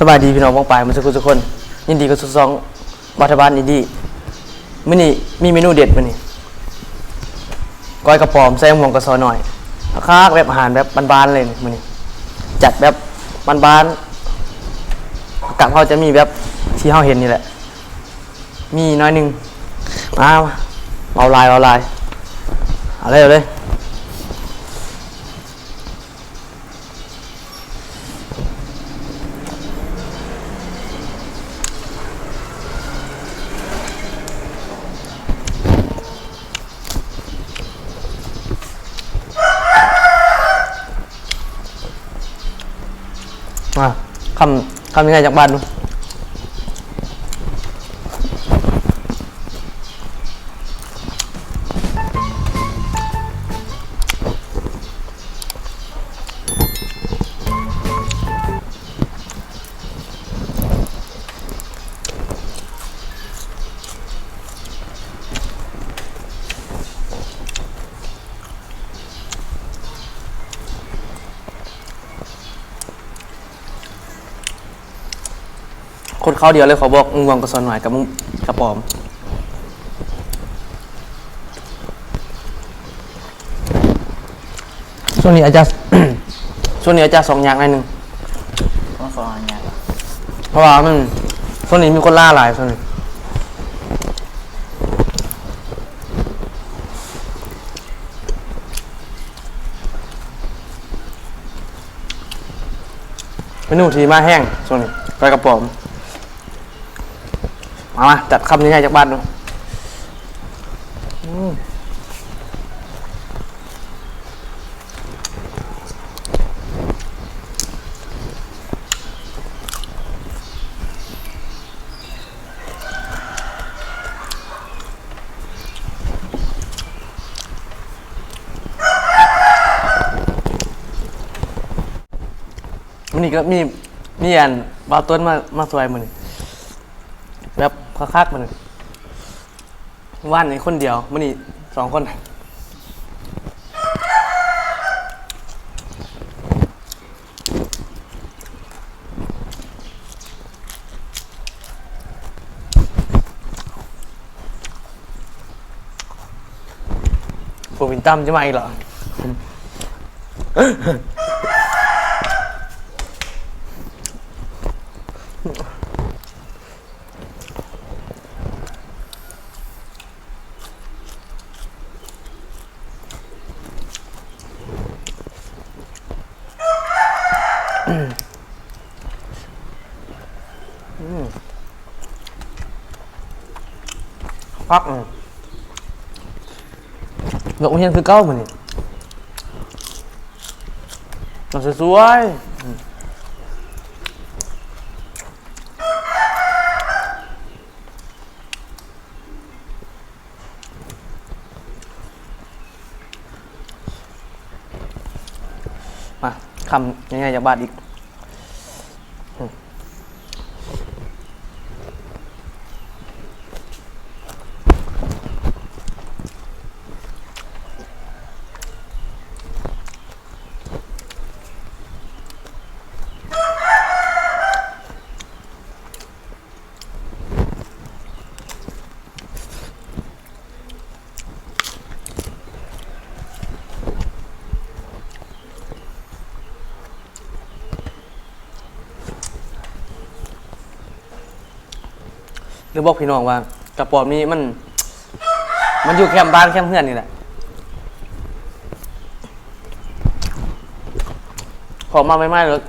ສະບາຍດີພີ່ນ້ອງປ້ອງປາຍໝົດສູ່ຄົນ, ຍິນດີເຂົ້າສູ່ຊ່ອງບາດທະບານອິນດີ. ມື້ນີ້ມີເມນູເດັດມື້ນີ້ ກ້ອຍກະປອມໃສ່ໝ່ວງກະຊອນ້ອຍ ຄັກໆ ແບບອາຫານແບບບ້ານໆເລີຍມື້ນີ້ ຈັດແບບບ້ານໆ. ກັບເຮົາຈະມີແບບທີ່ເຮົາເຫັນນີ້ແຫຼະ ມີໜ້ອຍໜຶ່ງ. ມາ ເວົ້າຫຼາຍ ເວົ້າຫຼາຍ ເອົາເລີຍ ເອົາເລີຍ. ອ່າ ຄຳ ຄຳໃຫຍ່ໆ ຈັກບາດດູ. ຄົນຄາວດຽວເລີຍ ຂໍບອກ ມະມ່ວງກະຊອນຫວາຍກັບ ມະ ກະປອມ. ຊ່ວງນີ້ອາດຈະ ຊ່ວງນີ້ອາດຈະສອງຢ່າງໜ້ອຍໜຶ່ງ ຕ້ອງສອງຢ່າງ ເພາະວ່າມັນ ຊ່ວງນີ້ມີຄົນລາຫຼາຍຊ່ວງນີ້. ເມນູທີ່ມາແຮງຊ່ວງນີ້ ປາກະປອມ. ມາ ມາ ຈັດຄຳໃຫຍ່ໆ ຈັກບາດດູ. ອືມ. ມື້ນີ້ກໍມີ ມີອັນບ່າວຕົ້ນມາ ມາຊ່ວຍມື້ນີ້ ແບບຄັກໆ ມື້ນີ້. ວານນີ້ຄົນດຽວ ມື້ນີ້ສອງຄົນ. ໂຄວິດຕາມຈະມາອີກແລ້ວ. ອືມ ພັກ ອືມ ເລີກໂຮງຮຽນຄືເກົ່າມື້ນີ້ ນອນສວຍໆ. ມາ ຄຳໃຫຍ່ໆ ຈັກບາດອີກ. ຫຼືບອກພີ່ນ້ອງວ່າ ກະປອມນີ້ມັນ ມັນຢູ່ແຄມບ້ານແຄມເຮືອນນີ້ແຫຼະ ເຂົ້າມາໃໝ່ໆ ເລີຍ.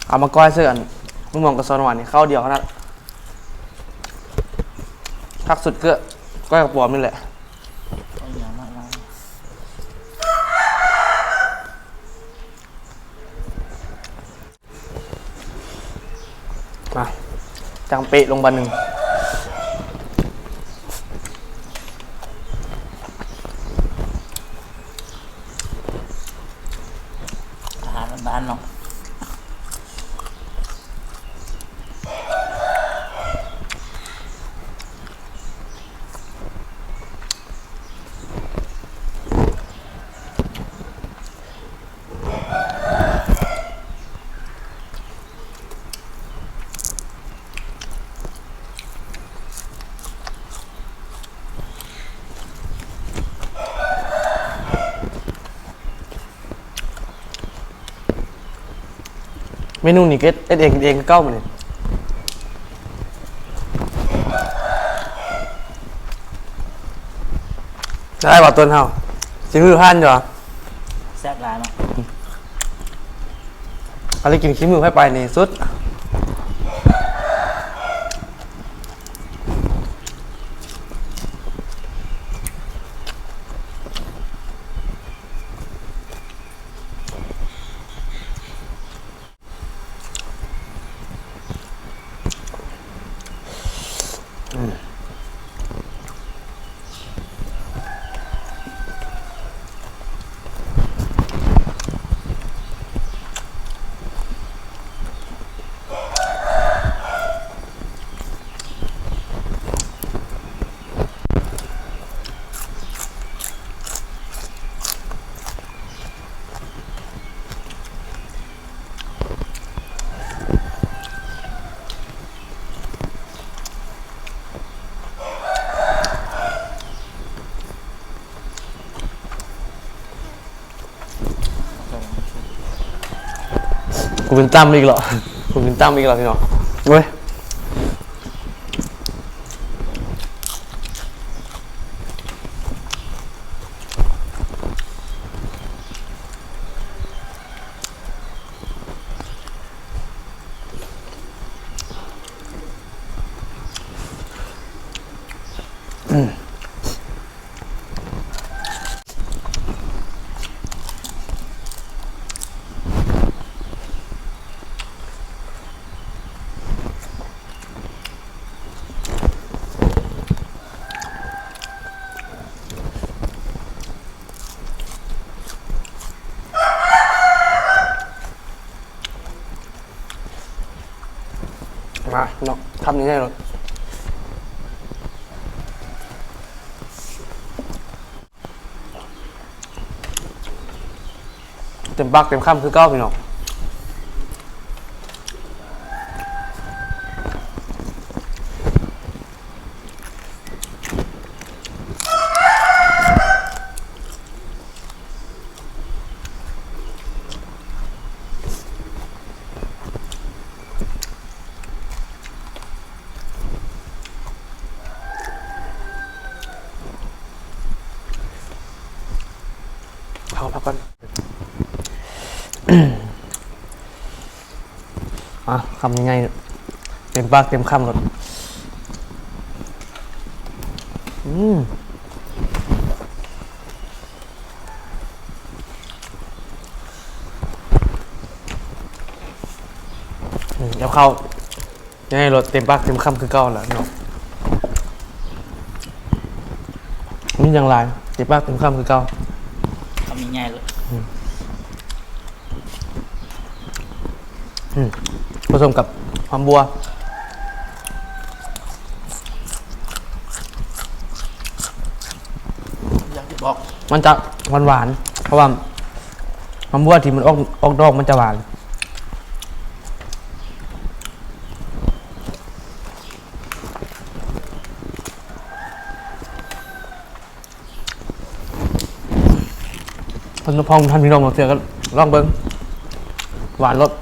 ເອົາມາກ້ອຍໃສ່ອັນ ມະມ່ວງກະຊອນຫວານນີ້ ຄາວດຽວເທົ່ານັ້ນ ຄັກສຸດຄືກ້ອຍກະປອມນີ້ແຫຼະ. ມາ ຈັງເປະລົງບາດໜຶ່ງ. ອາຫານບ້ານໆ ເນາະ. ເມນູນີ້ກໍເຮັດ ເຮັດເອງກິນເອງຄືເກົ່າມື້ນີ້. ໄດ້ບໍ່ຕົ້ນເຮົາ ຊິມືຜ່ານຢູ່ ແຊບຫຼາຍເນາະ. ອັນນີ້ກິນຂີ້ມືໃຜໄປນີ້ສຸດ. ກູເປັນຕຳອີກແລ້ວ ກູເປັນຕຳອີກແລ້ວພີ່ນ້ອງເອີຍ. ມາເນາະ ຄຳໃຫຍ່ໆໂລດ. ເຕັມປາກເຕັມຄຳຄືເກົ່າພີ່ນ້ອງ. ເອົາ ພັກກ່ອນ. ອ່ະ ຄຳໃຫຍ່ໆ ເຕັມປາກເຕັມຄຳໂລດ. ອືມ ອືມ ກັບເຂົ້າ ໃຫຍ່ໂລດ ເຕັມປາກເຕັມຄຳຄືເກົ່າແຫຼະເນາະ. ມີຫຍັງຫຼາຍ ເຕັມປາກເຕັມຄຳຄືເກົ່າ. ຄຳໃຫຍ່ໆໂລດ. ອືມ ອືມ ປະສົມກັບຫອມບົ່ວ ຢ່າງທີ່ບອກ ມັນຈະຫວານໆ ເພາະວ່າຫອມບົ່ວທີ່ມັນອອກ ອອກດອກມັນຈະຫວານ. ເພິ່ນພອງ ທ່ານພີ່ນ້ອງບາງເທື່ອກໍລອງເບິ່ງ ຫວານໂລດ. ອ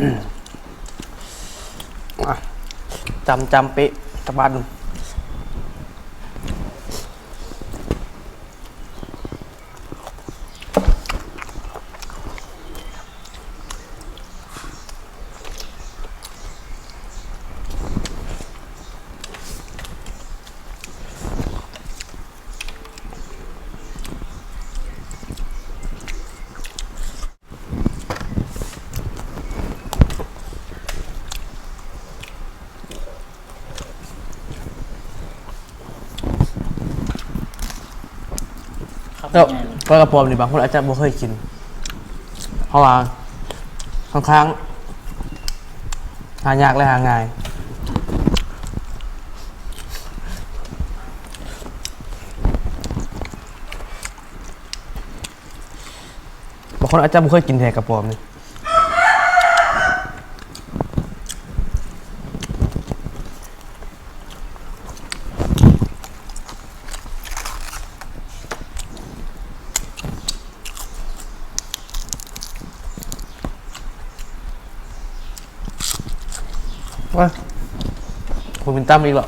ອ່ະ ຈຳ ຈຳເປະ ຕະບາດ. ແລ້ວປາກະປອມນີ້ບາງຄົນອາດຈະບໍ່ເຄີຍກິນ ເພາະວ່າຂ້ອນຂ້າງຫາຍາກ ແລະ ຫາງ່າຍ. ບາງຄົນອາດຈະບໍ່ເຄີຍກິນແທ້ກະປອມນີ້. ໂອ້ຍ ບໍ່ມີຕຳອີກແລ້ວ.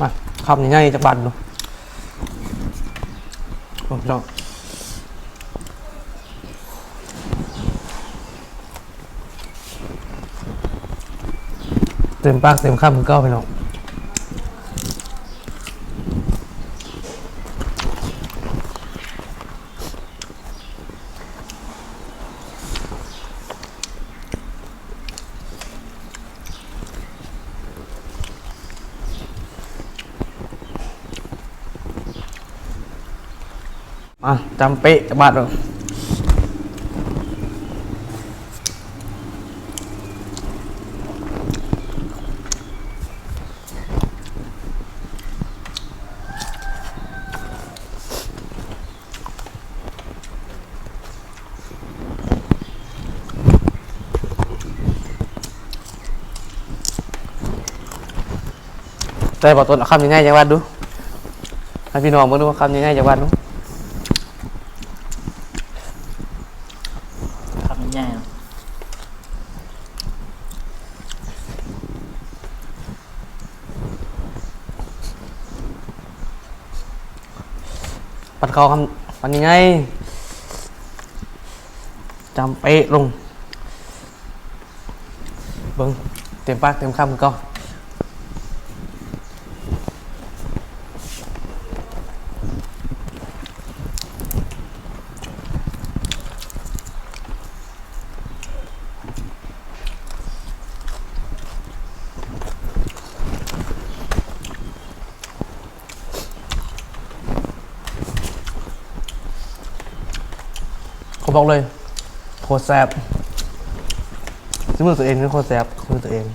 ມາ ຄຳໃຫຍ່ໆ ຈັກບາດດູ. ໂອ້ ພີ່ນ້ອງ ເຕັມປາກເຕັມຄຳຄືເກົ່າ ພີ່ນ້ອງ. ມາ ຈຳເປະ ຈຳບາດເດີ. ແຕ່ບໍ່ຕົ້ນ ເອົາຄຳໃຫຍ່ໆ ຈັກບາດດູ ໃຫ້ພີ່ນ້ອງເບິ່ງດູວ່າຄຳໃຫຍ່ໆ ຈັກບາດດູ. ຄຳໃຫຍ່ໆ ເນາະ. ປັດເຂົ້າຄຳ ຄຳໃຫຍ່ໆ ຈຳເປະລົງ ເບິ່ງ ເຕັມປາກເຕັມຄຳຄືເກົ່າ. ຂໍບອກເລີຍ ໂຄດແຊບ ສີມືຕົວເອງ ໂຄດແຊບ ມືຕົວເອງ.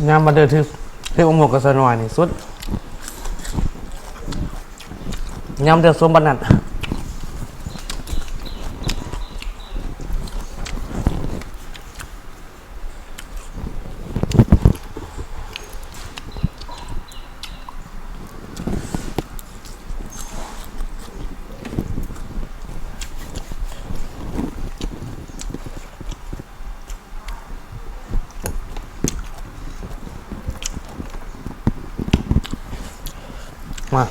ຍາມມາເດີ ຖືກ ຖືກໝວກກັບສາວນ້ອຍນີ້ສຸດ ຍາມເດີ ສົມບັດນັ້ນ. ມາ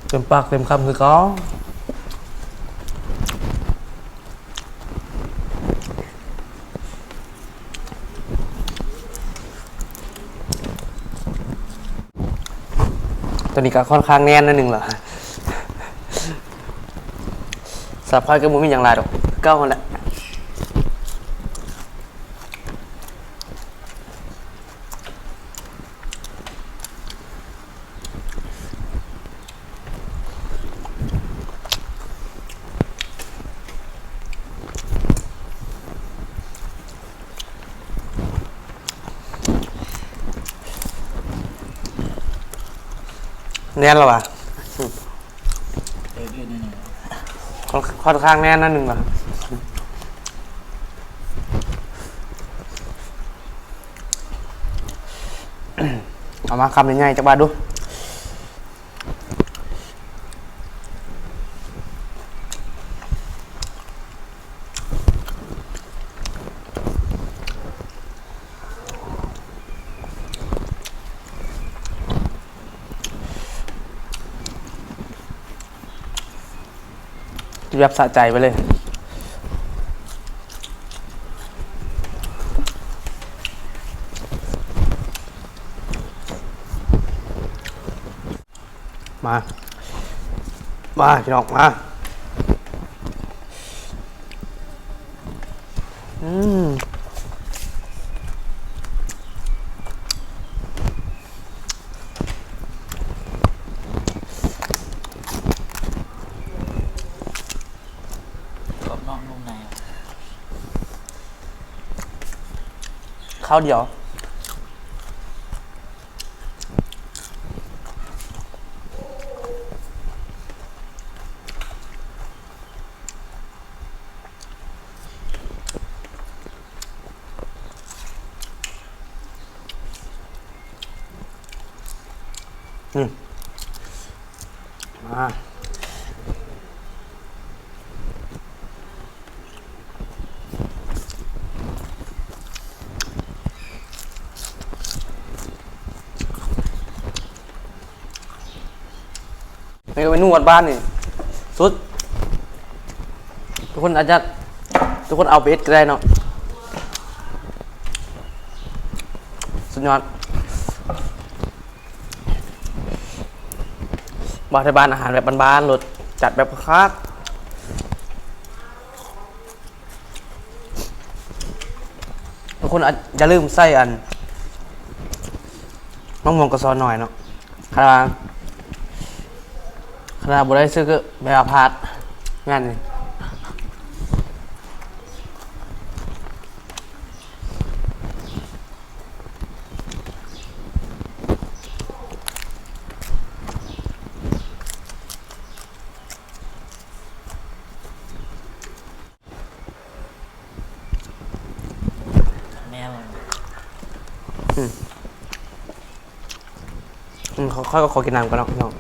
ເຕັມປາກເຕັມຄຳຄືເກົ່າ. ເ ຕອນນີ້ກໍຄ່ອນຂ້າງແໜ້ນໜ້ອຍໜຶ່ງລະ. ສຳລັບຂ້ອຍກໍບໍ່ມີຫຍັງຫຼາຍດອກ ຄືເກົ່າຫັ້ນແຫຼະ. ແໜ້ນລະຫວາ? ເອີ ເອີ ແໜ້ນໆ ຄ່ອນ ຄ່ອນຂ້າງແໜ້ນໜ້ອຍໜຶ່ງລະ. ເອົາມາຄຳໃຫຍ່ໆ ຈັກບາດດູ. ແບບສະໃຈໄປເລີຍ. ມາ ມາພີ່ນ້ອງ ມາ. ອືມ ກອບນອກນຸ່ມໃນ ຄາວດຽວ. ອືມ ມາ. ເມນູວັດບ້ານນີ້ສຸດ. ທຸກຄົນອາດຈະ ທຸກຄົນເອົາໄປເຮັດກໍໄດ້ເນາະ. ສຸດຍອດ. ມາໄທບ້ານ ອາຫານແບບບ້ານໆ ລົດຈັດແບບຄັກໆ. ທຸກຄົນຢ່າລືມໃສ່ອັນ ມະມ່ວງກະຊອນໜ້ອຍເນາະ. ຄັນວ່າ ຄັນວ່າບໍ່ໄດ້ຊື້ກໍແປວ່າພາດງານນີ້. ແນວ ອືມ ອືມ ຂ້ອຍກໍຂໍກິນນ້ຳກ່ອນເນາະພີ່ນ້ອງ.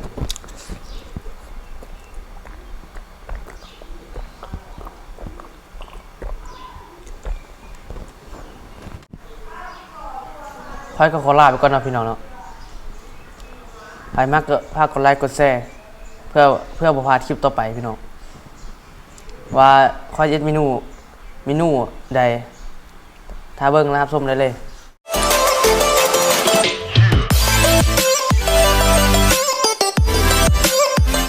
ຂ້ອຍກໍຂໍລາໄປກ່ອນເນາະພີ່ນ້ອງເນາະ. ໃຜມັກກໍຝາກກົດໄລກົດແຊ ເພື່ອ ເພື່ອບໍ່ພາດຄລິບຕໍ່ໄປພີ່ນ້ອງ ວ່າຂ້ອຍເຮັດເມນູ ເມນູໃດ ຖ້າເບິ່ງແລະຮັບຊົມໄດ້ເລີຍ.